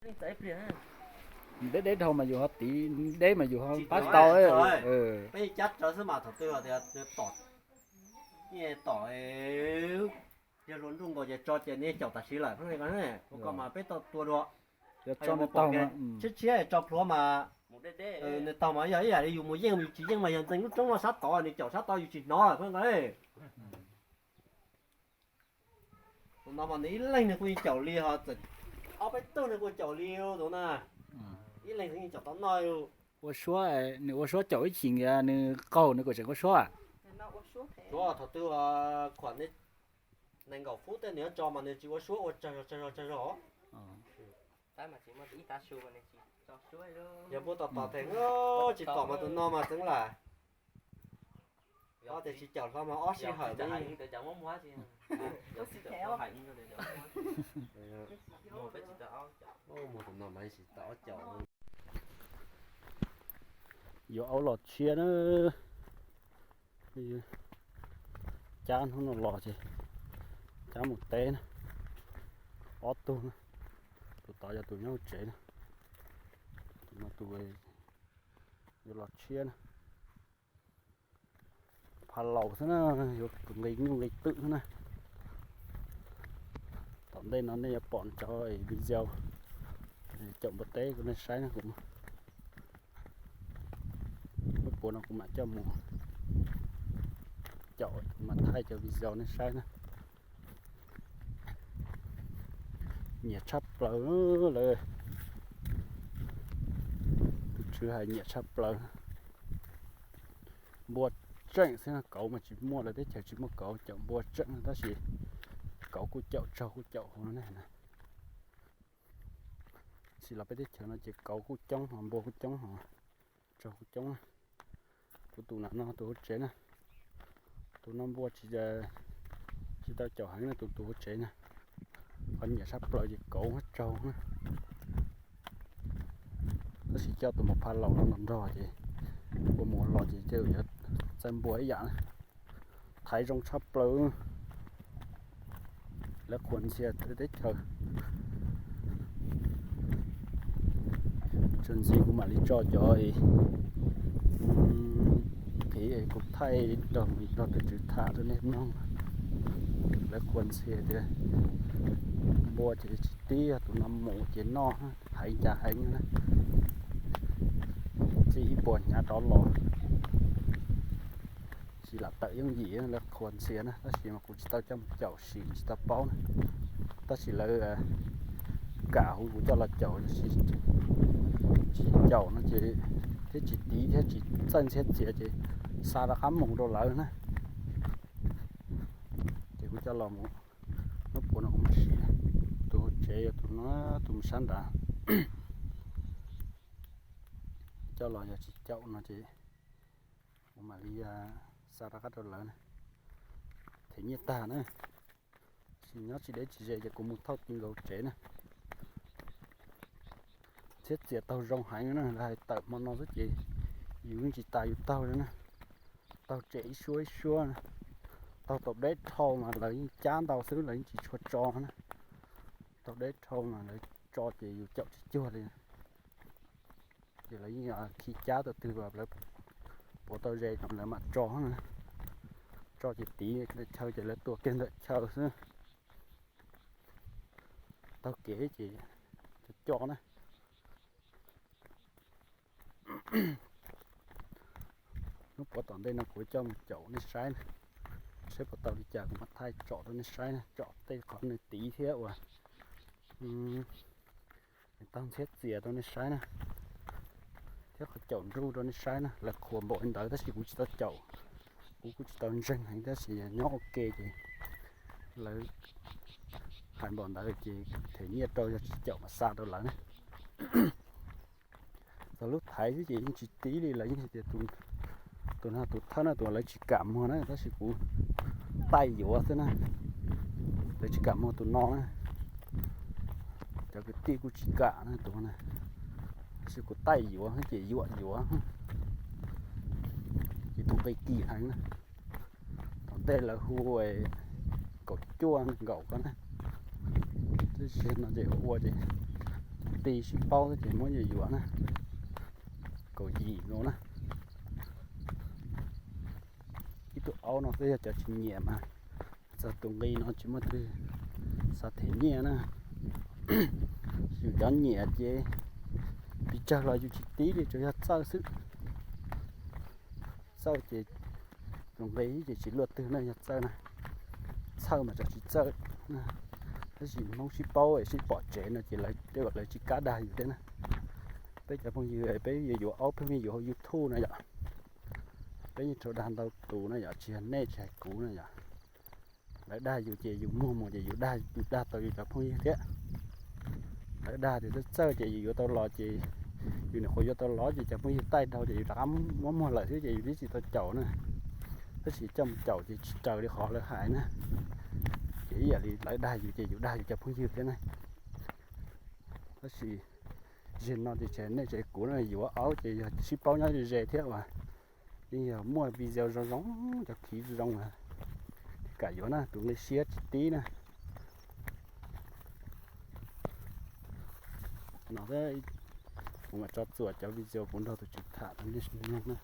Deb deb dhau mas yus ho tiv deb mas yus ho pab tau. Peb cab tsawv xwb mas thaum twg tias tom, tom yog hluas nraug nkaus ces tso ces nws caum tam sim lawm, ua ko mas peb tau tua dua. Yog tso nws taug, tshiab tshiab tso plhuav mas nws taug mas yog ib yam li yus mus yeej, yus tsis yeej mas yog ntxeev lub roob no sab tod nws caum sab tod yus tsis hnov lawm. Tus no mas nws ib leeg nws kuj yeej caum li ho txawm ob peb tug nws kuj caum li tus na. Ib leeg nws yeej caum tau noj. Ua suab, nws ua suab caum ib chim nws qaug nws kuj tseem ua suab. Suab thaum twg khuam nees nkaum fub tej nws tso mas nws tsis ua suab ua tsawg zog tsawg zog tsawg zog. Yog npuaj tom tom theem tsis tom mas tus no mas txeev lam. Ob tias tsis caum hlo mas ob sij hawm li. Yuav aub los tshiab na. Cab hnub no los ces cab mus teb na. Ob tug na, tus tod yog tus nyob hauv tsev na. Tus no tus yuav los tshiab na. Pha laus xwb na, yuav tus nqi nyuj nqi twm xwb na. Tom ntej no nej yuav pom cov video caum npua teb kuv nej saib na. Kuv lub puav no kuv mam coj mus caum, kuv mam thaij cov video nej saib na. Nyiam tshaj plaws lawm. Tus tswv hais nyiam tshaj plaws. Npua tseem xwb, kauv mas tsis muaj, lawv teb chaws tsis muaj kauv, caum npua tseem tab sis kauv kuj caum, tsaug kuj caum hauv no ne. Tsis los peb teb chaws no ces kauv kuj coob ho npua kuj coob ho tsaug kuj coob. Kuv tus no no tus hauv tsev na, tus no npua tsis, tsis tau caum heev na, tus tus hauv tsev na. Qhov nyiam sab plaws ces kauv tsaug na. Tab sis coj tus mus pha laus no nrog nrog ces ua mus los ces yuav txawj npua ib yam na. Thaiv zoo tshaj plaws. Lawv qhuas ntxhias teb chaws. Txuas ntxiv kuv mam li tso cov qhiv kuv thaij nrog mus nrog tus tswv tham rau nej mloog. Lawv qhuas ntxhias tias npua ces tsis tib, yog tus no mus ces noj heev cas heev na. Txij ib puas hnyav rov los tsis lam tawm yooj yim, lawv qhuas ntxhias na, tab sis mas kuv tsis tau coj mus caum sim tsis tau paub na. Tab sis lawv kam hu kuv coj los caum, tsis caum no ces thiab tsis tiv thiab tsis txawj ntxhiab txiav ces xa rov qab mus rau lawv na. Ces kuv coj los mus, lub puav no kuv mus sim, tus hauv tsev yog tus no, tus mus sab nrad. Coj los yog tsis caum no ces kuv mam li xa rov qab rau lawv na. Them nyiaj tag na, tsis nyob tsis deb tsis ze ces kuv mus thauj ti nkaus tsev na. Ntxhiab txiav taug zoo heev na, lawv hais tawm hmo no xwb ces yus yeej tsis tas yus taug li na. Taug tsem ib suab ib suab na. Taug tau deb dhau mas lawv yeej cab ntau xwb, lawv yeej tsis tshua tso na. Taug deb dhau mas lawv tso ces yus caum tsis cuag li. Ces lawv yeej khi cab tau twg lawv puav tau ze lawv mam tso na. Tso ces tiv ntawm chaw ces lawv tua kiag ntawm chaw xwb. Taug kev ces cov coj na. Lub puav tom ntej no kuv coj mus caum nej saib na, saib puas tau li cas kuv mam thaij tsom rau nej saib na, tsom tej qhov nws tiv thiab uas nws taug ntxhiab txias rau nej saib na, thiab qhov caum nruj rau nej saib na. Lawv qhuas npaum li ntawd tab sis kuv tsis tau caum, kuv kuj tsis tau ntseeg heev tab sis nyob ua ke ces lawv hais npaum ntawd ces them nyiaj rau, yog tsis caum mas xa rau lawv na. Txog lub thaiv xwb ces yeej tsis tiv li, lawv yeej tias tus no tus thawj no tus lawv tsis kam muag na, tab sis kuv taij yuav xwb na. Lawv tsis kam muag tus no na, cov kwv tij kuj tsis kam na tus na, tab sis kuv taij yuav ces yuam yuav. Ces tus nqi kim heev na. Tom ntej lawv hu kaum cuaj nkaum ko na, tab sis no ces ua ces ti sib paub xwb ces muab yuam yuam na, kaum yim nkaus na. Ib tug aub no twb yog cov tsis nyiam mas txog tus nqi no tsis muaj twg xav them nyiaj na. Yus cov nyiam ces pes tsawg los yus tsis tib li, tsuas yog txawj xwb. Txawj ces tus nqi ces tsis luaj twg na, yog txawj na. Txhawj mas tsis txawj. Tab sis Hmoob sib paub es sib pom tsev no ces lawv tej zaum lawv tsis kam dag yus thiab na. Peb cov phooj ywg peb yuav yuav aub pheej yuav hauv YouTube no yom. Peb yeej raug dag ntau tus no yom, tsis yog nej tsis hais kuv no yom. Lawv dag yus ces yus muag mus ces yus dag, yus dag tau yus cov phooj ywg thiab. Lawv dag tias txawj txawj ces yus yuav tau los ces yus nyuam qhuav yuav tau los ces cov phooj ywg taij dhau ces yus rov qab muab muag lawm xwb ces yus twb tsis tau caum na. Tab sis coj mus caum ces tsis raws li qhov lawv hais na. Ces ib yam li lawv dag yus ces yus dag yus cov phooj ywg thiab na. Tab sis zaum no ces tsis hais nej tsis hais kuv no, yuav aub ces yog sib paub nyob ze ze thiab uas yeej yog muaj video zoo zoo, cov khiv zoo zoo thiaj kam yuav na, tus nqi siab tsis tib na. No kuv mam tso txuas cov video kuv nrog tus tswv tham rau nej mloog na.